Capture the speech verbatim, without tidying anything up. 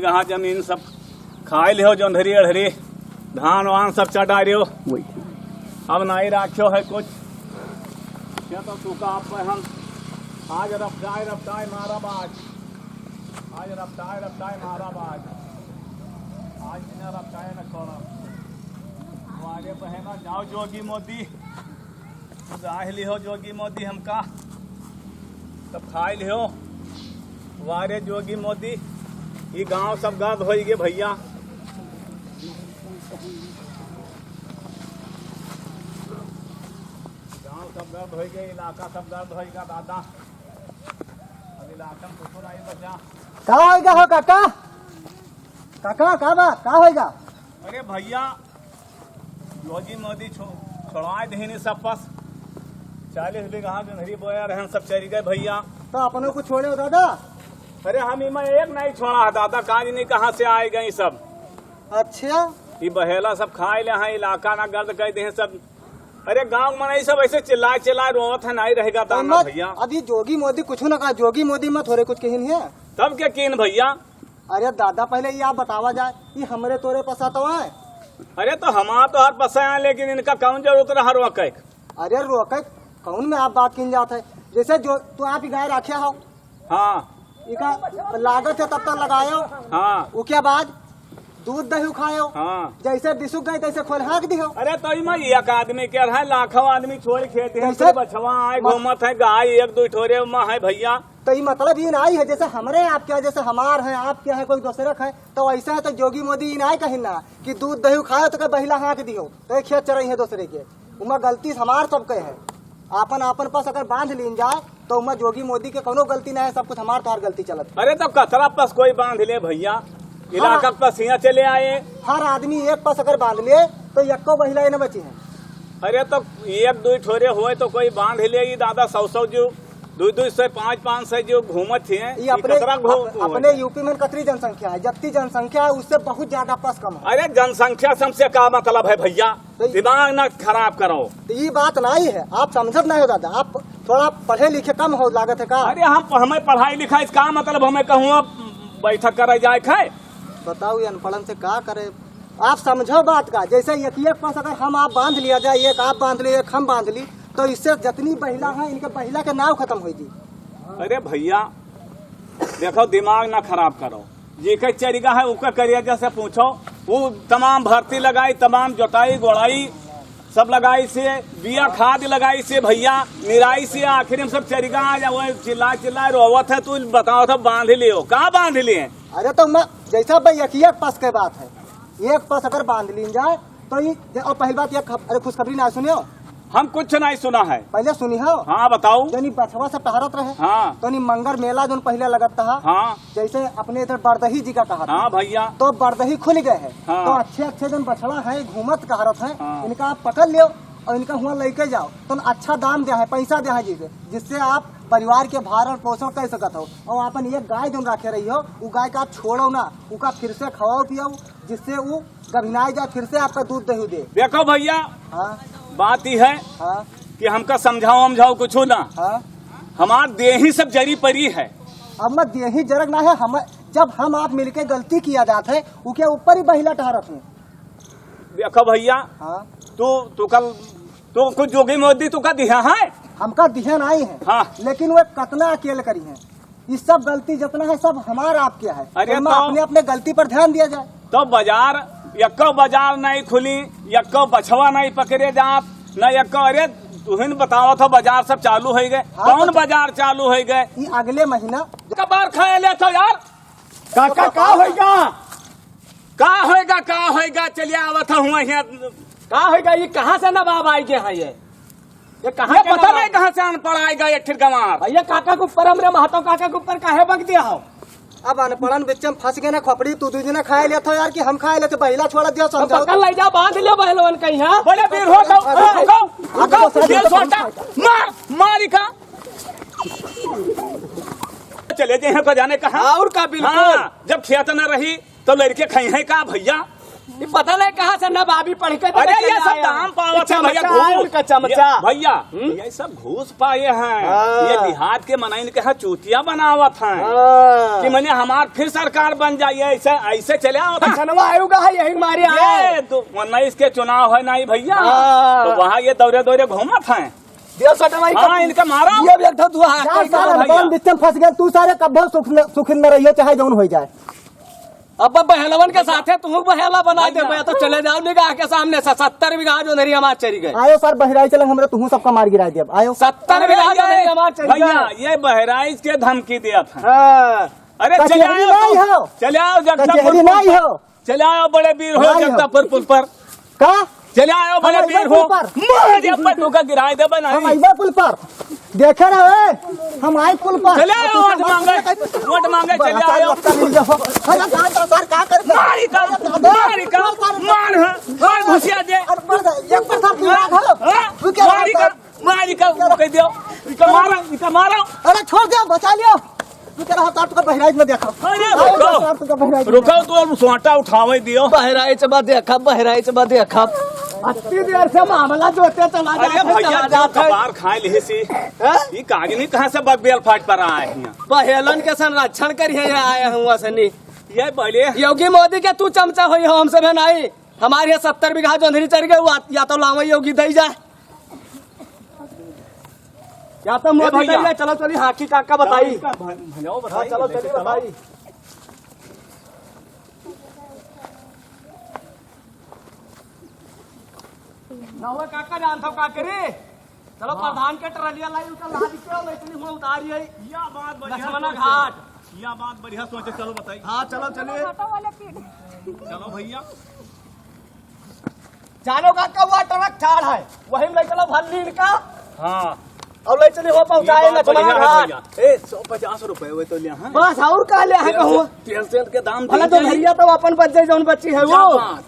कहाँ जमीन सब खाए लिहो, जोंधरी अढ़री, धान वान सब चढ़ा रहे हो। वही। अब नाई राख्यो है कुछ। क्या तो तू का आप हम आज रपटाए रपटाए मारा बाज। आज रपटाए रपटाए मारा बाज। आज बिना रपटाए न छोड़ा। वारे बहना जाओ जोगी मोदी। गाह लिहो जोगी मोदी हमका, तब खाए लिहो। वारे जोगी मोदी, ई गांव सब गर्द होई गे भैया। गांव सब गर्द होई गे, इलाका सब गर्द होई गा दादा। अब इलाका में कुछो नहीं बचा। का होई गा हो काका? काका, का बा? का होई गा? अरे भैया, योगी मोदी छो-, छोड़वाए देहिन सब पस। चालीस बीघा जोंधरी बोया रहन, सब चरी गए भैया। तो अपनों को छोड़े हो दादा? अरे हम इमा एक नहीं छोड़ा है दादा, काज नहीं कहाँ से आए गए सब। अच्छा। ये बहेला सब खाए ले हैं, इलाका ना गर्द कर दे हैं सब। अरे गांव में नहीं सब ऐसे चिल्लाए चिल्लाए रोवत है, नहीं रहेगा तो दाना मत, भैया। अभी जोगी मोदी कुछ ना कहा, जोगी मोदी में थोड़े कुछ कहिन है। तब क्या किन भैया? अरे दादा, पहले ये आप बतावा जाए, ये हमरे तोरे पसा तो आए। अरे तो हमार तो हर पसा आए, लेकिन इनका कौन जरूरत रहा रोके? अरे रोके कौन में आप बात किन जात है? जैसे जो तो आप ही गाय राखे हो। हाँ। इका लागत है तब तक लगायो। हाँ। उके बाद दूध दही खायो। हाँ। जैसे बिसुक गए तैसे खोल हाँक दिहो। अरे तो इमा एक आदमी के रहा, लाखों आदमी छोड़ खेत है, कैसे? फिर बछवा आए, घूमत है, गाय एक दो ठोरे में है भैया। तो ई मतलब ई नाई है, जैसे हमरे आपके है, जैसे हमार है, आपके है, कोई दूसरे का है, तो ऐसा है तो जोगी मोदी ई नाई कहिन ना कि दूध दही खाओ तो के बहिला हाँक दिहो, तो एक खेत चरई है दूसरे के। उमा गलती हमार सबके है। आपन, आपन पस अगर बांध लीन जाए, तो उमा जोगी मोदी के कौनो गलती ना है, सब कुछ हमार तोहार गलती चलत है। अरे तो कतरा पस कोई बांध ले भैया, इलाका हाँ। पस हियाँ चले आए। हर आदमी एक पस अगर बांध ले, तो यक्को बहिला न बची है। अरे तो एक दो ठोरे होए तो कोई बांध ले, ई दादा सौ सौ जो, दो दो सौ, पाँच पाँच सौ जो घूमत हैं, ये ई अपने, कतरा घो-, अप-, अपने यूपी में कतरी जनसंख्या है, जतनी जनसंख्या है उससे बहुत ज्यादा पस कम है। अरे जनसंख्या से हमसे का मतलब है भैया, तो ये दिमाग ना खराब करो। तो ये बात नहीं है, आप समझत नहीं हो दादा, आप थोड़ा पढ़े लिखे कम हो लागत है का? अरे हम, हमें पढ़ाई लिखाई से का मतलब, हमें कहूँ अब बैठक करे जाए खाए? बताओ, ये अनपढ़न से का करे? आप समझो बात का, जैसे एक एक पस अगर हम आप बांध लिया जाए, एक आप बांध ली, एक हम बांध ली, तो इससे जितनी बहिला हैं, इनके बहिला के नाव खत्म हो जी। अरे भैया, देखो, दिमाग ना खराब करो। जेके चरिगा है, ओके करिया जैसे पूछो, वो तमाम भर्ती लगाई, तमाम जोताई, गोड़ाई, सब लगाई से, बिया खाद लगाई से भैया, निराई से, आखिर में सब चरिगा आ जाओ, चिल्ला चिल्ला रोवत है, तू बताओ तो बांध लियो, का बांध लिए? अरे तो मैं, जैसा भाई एक, एक पस के बात है, एक पस अगर बांध लीन जाए, तो ई, जे, और पहली बात, ये खब-, अरे, खुशखबरी ना सुनियो। हम कुछ नहीं सुना है। पहले सुनी हो। हाँ, बताओ। जौन ई बछवा सब टहरत रहे। हाँ। तो ई मंगर मेला जौन पहले लगत था। हाँ। जैसे अपने इधर बरदही जी का कहा था। हाँ भैया। तो बरदही खुल गए है। हाँ। तो अच्छे अच्छे जौन बछड़ा है, घूमत टहरत है, हाँ। इनका आप पकड़ लियो और इनका हुआ लेके जाओ। तो अच्छा दाम दे है, पैसा दे है जी से, जिससे आप परिवार के भरण पोषण कर सकत हो। और अपन एक गाय जौन रखे रही हो, वो गाय का आप छोड़ो ना, उका फिर से खवाओ पियाओ, जिससे वो गभिनाई जाए, फिर से आपका दूध दही दे। देखो भैया, हाँ। बात ई है हाँ। कि हमका समझाओ, समझाओ कुछ ना। हाँ। हमार देही सब जरी परी है। अब मैं देही जरग ना है, हम, जब हम आप मिलके गलती किया जात है, उके ऊपर ही बहिला टहरत हूँ। देखो भैया, हाँ। तू, तू कल, तू कुछ जोगी मोदी तू का दिया है? हमका दिया नहीं है। हाँ। लेकिन वो कतना अकेल करी है। ई सब गलती जितना है, सब हमार आपके है। अरे तो तो अपने, अपने गलती पर ध्यान दिया जाए। तो बाजार, यक्को बाजार नहीं खुली, यक्को बछवा नहीं पकड़े जात, न यक्को, अरे तुहिन बताओ तो बाजार सब चालू हो गए। हाँ, कौन तो बाजार चालू हो गए? ई अगले महीना। कबार खाए ले तो यार। काका, का होइगा? का होइगा, का होइगा? चलिए आवत हुआ यहाँ। का होइगा? ये कहाँ से नवाब आइगे हैं ये? ये कहाँ ये के पता नवाब? नहीं कहाँ से अनपढ़ आइगा एक ठिर गंवार। भैया, काका के ऊपर, हमरे महतो काका के ऊपर काहे बक दिया हो? अब अनपढ़न बिच्चे में फंस गए ना खोपड़ी, तू दू जने खाए लेत हो यार कि हम खाए लेते, बहिला छोड़ दिया, अब समझाओ। पकड़ ले जा, बांध ले बहलवन कहीं, हाँ? बड़े वीर हो तो, हाँ, रुको, हाँ, रुको, हाँ, ये हाँ, सोटा, हाँ। मार, मार इका। चले जे हैं तो जाने कहाँ। और का बिल्कुल। हाँ, जब खेत न रही तो लड़के खाई हैं का भैया? ये पता नहीं कहाँ से नवाबी पढ़ के अरे, चला ये सब आया। दाम पावत है, भैया, चमचा है घूस। उनका, चमचा। ये, भैया, हम्म? ये सब घूस पाए हैं। हाँ। ये देहात के मनइन के यहाँ चूतिया बनावत हैं। हाँ। कि मने हमार फिर सरकार बन जाए, ऐसे, ऐसे चले आओ। हाँ, चुनाव आयोग है, यही मारे आए। ये दो, उन्नीस के चुनाव है नहीं भैया, हाँ। तो वहाँ ये दौरे दौरे घूमत हैं। दियो सटवाई हाँ, का इनका मारो। ये भी एक ठो दुआ है। जा सारे भैया। बम बिच्चम फंस गए, तू सारे कब्बो सुख न, सुखी न रहियो, चाहे जौन हो जाए। अब बहेलवन के साथे तू बहेला बनाई दे, भैया। तो चले जाओ निगाह के सामने से, सत्तर बीघा जोंधरी हमार चरी गए। आयो सर, बहराइच लंग हमरे तुहूँ सबका मार गिराई देब। आयो। सत्तर बीघा अरे, जोंधरी हमार चरी भैया, गए। ये बहराइच के धमकी देत है। हाँ। अरे, चले कचहरी आओ, नहीं हो। चले आओ, जगदलपुर कचहरी पुल नहीं पर। हो। चले आओ, बड़े वीर हो, नहीं हो। जगदलपुर पुल पर। का? चले आयो बड़े वीर हो। मार दे, पर तोका गिराए देबे नहीं। हम अइबे पुल पर। देखे रहे, हम आए पुल पर। चले आयो, वोट मांगे, वोट मांगे, चले आयो। अरे, सर, सर, का करते? मारी का, मारी का, मार, हाँ, मार घुसिया दे। अरे, मार दे, एक पर सर, गिरा दो। हाँ? तू क्या मारी का, मारी का, कह दियो। इका मारो, इका मारो। अरे, छोड़ दे, बचा लियो। तू कह रहा, "साहब, तुका बहराइच में देखा।" अरे, आओ, रुको। साहब, तुका बहराइच में रुको, देखा। तू अब सोटा उठावे दियो। बहराइच में देखा, बहराइच में देखा। अत्ती देर से मामला जोते चला अरे जात है, भैया, चला जो जात है। कपार खाए लिहे सी। हैं? ई कागनी कहाँ से बगबेल फाट पर आए हैं? बहेलन के संरक्षण करिए, यहाँ आए हुआ सनी। ये बोले। योगी मोदी के तू चमचा होई हो, हमसे भी नहीं। हमारे यहाँ सत्तर बीघा जोंधरी चढ़ गए, वो या तो लावा योगी दई जाए। या तो ए मोदी भैया। कहिए, चलो चली हाकी काका बताई। इनका भ-, भजाओ हाँ, बताई, चलो लेके चली चलो। बताई। ना हुआ काका जानत हो का करी? चलो हाँ। प्रधान के ट्रलिया लाई, उनका लाद के और इतनी हुआ उतारी है। या बात बढ़िया लक्ष्मणा सोचे। घाट। या बात बढ़िया सोचे, चलो बताई। हाँ, चलो चलिए। ऑटो वाले पीट। चलो भैया। जानो का कौआ ट्रक ठाड़ है, वही में ले चलो भल्ली इनका। हाँ। और ले चली हो पहुँचाए ये बात लक्ष्मणा बढ़िया है घाट। भैया। ए, सौ पचास रुपए हुए तो लिया है। बस और का लिया है तेल कहूँ? से-, तेल सेल के दाम भला दे तो जाई। भैया तो अपन बच जाए जौन बच्ची है क्या वो। बात?